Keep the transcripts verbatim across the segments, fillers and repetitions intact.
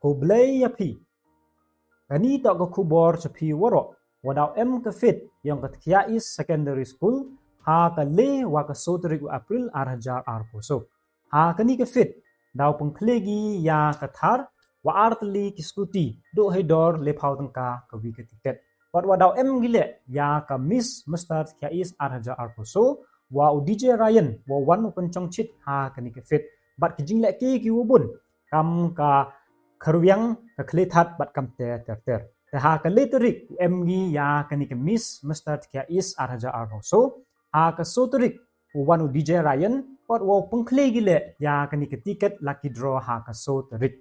Khublei ya phi. Kani toh ka khubor cha phi waroh, wa daw em ka fete yong ka Tkhia East Secondary School ha ka le wa ka so tarik u April ar hajar arphaw so. Ha kani ka fete daw pynkhleh ki ya ka thar wa ar tylli ki scooty, dooh hei dor lephaw tyngka ka wi ka tiket. Wat wa daw em ki leh ya ka Miss Mister Tkhia East ar hajar arphaw so, wa u D J Ryan wa wan u pynchongchit ha kani ka fete. Bad ki jingleh ki ki wa bun, kam ka kharwiang, ka khlieh that bad kam te ter ter. Te ha ka le tarik u em ki ya kani ka Miss Mister Tkhia East ar hajar arphaw so. Ha ka so tarik u wan u D J Ryan, bad wa pynkhleh ki leh ya kani ka tiket lucky draw ha ka so tarik.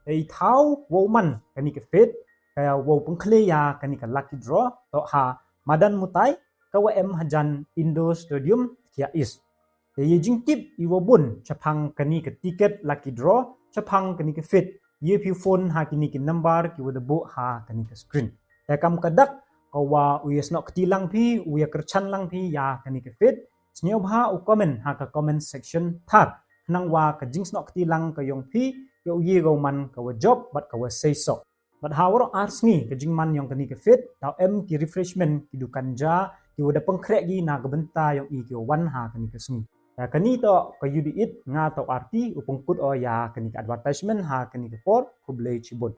Te i thaw wa man kani ka fete, ka wa pynkhleh ya kani ka lucky draw toh ha Madan Mutai, ka wa em hajan Indoor Stadium, Tkhia East. Te ya i jingtip i wa bun chaphang kani ka tiket lucky draw, chaphang kani ka fete, ya phi phone ha kini ki number ki wa da buh ha kani ka screen. Te kam ka dak, ka wa u ya snoh kti lang phi, u ya kyrchan lang phi ya kani ka fete, sngewbha u comment ha ka comment section thar. Khnang wa ka jingsnoh kti lang ka yong phi, ya u ye ka wa man ka wa jop bad ka wa sei sok. Bad ha waroh ar sngi ka jingman yong kani ka fete, daw em ki refreshment, ki dukan ja ki wa da pynkhreh ki na ka bynta yong i ki wa wan ha kani ka sngi. Ya kani toh ka U D it, nga toh Arti, u pynkut o ya kani ka advertisement ha kani ka por. Khublei chibun.